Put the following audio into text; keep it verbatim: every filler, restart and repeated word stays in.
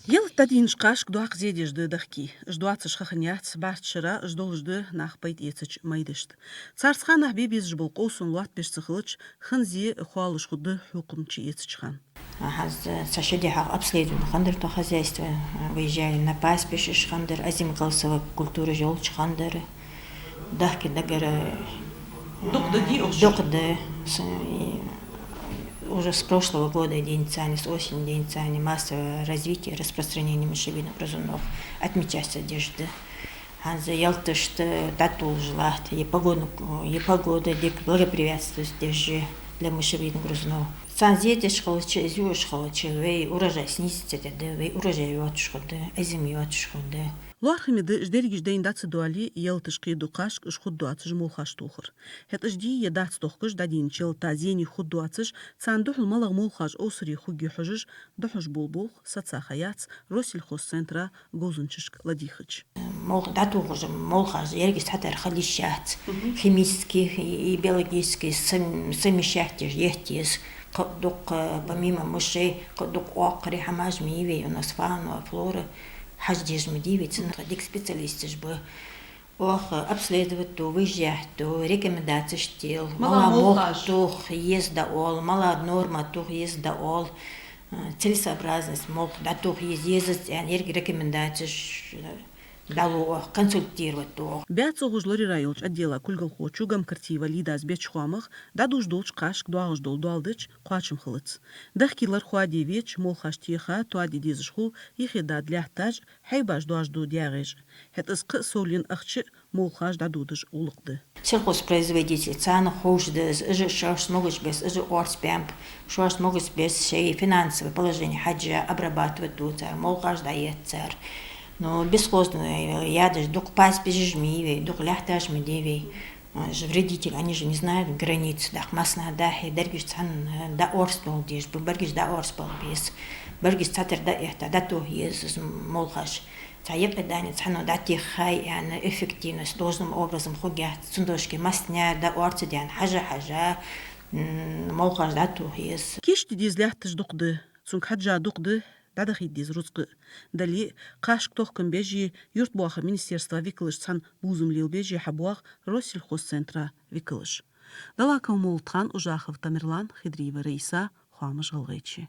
Ялат дӀадийнача кхашка доккха зе деш да дехке. Уж доацаш ха хиннаяц, бӀарчча шера уж долаш да нах пайда эцача майдашта. Царца ханнахьа бе безаш бола къовсам лоаттабеш ца хилча, хинна зе хоалуш хургда хьукам чуэцача хана. ХӀанз цхьа ши ди хьалха обследовани хиннадар тха хозяйство, выезжали на пастбищаш хиннадар, озимых колосовых культураш йолча хиннадар. Дехке дагара дукха да, дий укх шера? Дукха да. С-, и уже с прошлого года денз цани, с осени денз цани массовое развитие, распространение мышевидных грызунов отмечаться деш да. ХӀанз ялаташта дӀатулж латт, е погода, е погода дика благоприятствовать деш для мышевидных грызунов. Царна зе деш хилча, из юаш хилча, вай урожай снизиться дергда, вай урожай йоацаш хургда, озим йоацаш хургда. ЛоархӀаме да, уж дерригаш дайна дӀа ца доале, ялаташ кхийду кхашка уж хургдоацаш молхаш тохар. ХӀаьта уж дий е дац тохкаш дӀадийнача ялата зене хургдоацаш, царна духьал малагӀа молхаш овсаре хургья хьожаш, дӀахьош бола болх сацаха яц Россельхозцентра говзанчашка ладийгӀача. Молха дӀатохаш, молхаш еррига цхьатарра хила йиш яц. Мгм. Химически и, и биологически сом-, совмещать еш етт еза. Кхы а дукха, помимо мышей, кхы а дукха оакхарий хӀамаш ма йий вай, у нас фауна, флора. Хьажа дезаш ма дий вай, цунах дика специалисташ ба. Оаха обследовать ду, выезжать ду, рекомендацеш тел, малагӀа молха молхаш тоха еза дӀаоал, малагӀа норма тоха еза дӀаоал, э, целесообразность молха дӀатоха еза, езац аьнна, еррига рекомендацеш, э, дӀалу оаха, консультировать ду оаха. БӀаь цӀогӀа лораяра йолча отдела кулгалхочо Гамкартиева Лидас беча хоамах, дӀадувш долча кхашка доагӀаш дола доал дича кхоачам хилац. Дехке лархӀа де веча, молхаш теха тоаде дезаш хул юхедада лаьтташ, хьайбаш доажду дегӀеш. ХӀаьта из кхы а совленна ахча а, молхаш дӀадодаш гӀулакх да. Сельхозпроизводитель, царна ховш да из, уж шоашта могаш бесса, уж орц баьннаб, шоашта могаш бесса шоай финансовое положение хьежжа обрабатывать ду цар, молхаш дӀаетт цар. Но бесхозно ядаж дукха пастбищаш ма йий вай, дукха лаьтташ ма дий вай. Э, же вредители, они же не знают границ, дӀахо массанахьа дахье, дерригаш цхьана дӀаорц дола дезаш ба, берригаш дӀаорц бала беза. Берригаш цхьатарра дӀаэтта, дӀатоха еза из молхаш. Цхьа юкъе дани цхьанне дӀатеххай аьнна, эффективность должным образом хургьяц, цудухьа массане дӀаорц даьнна хьажа-хьажа, м, молхаш дӀатоха еза. Кийчде деза лаьтташ дукха да, цунга хьежжа дукха да дӀадахийта деза рузкъа а. Дале а, кхашка тохкам беш а, юртбоахама министерства викалашца цхьана бувзам лелабеш а хьабоагӀа Россельхозцентра викалаш. Далаков Мовлатхан, Ужахов Тамерлан, Хидриева Раиса, «Хоамаш ГӀалгӀайче».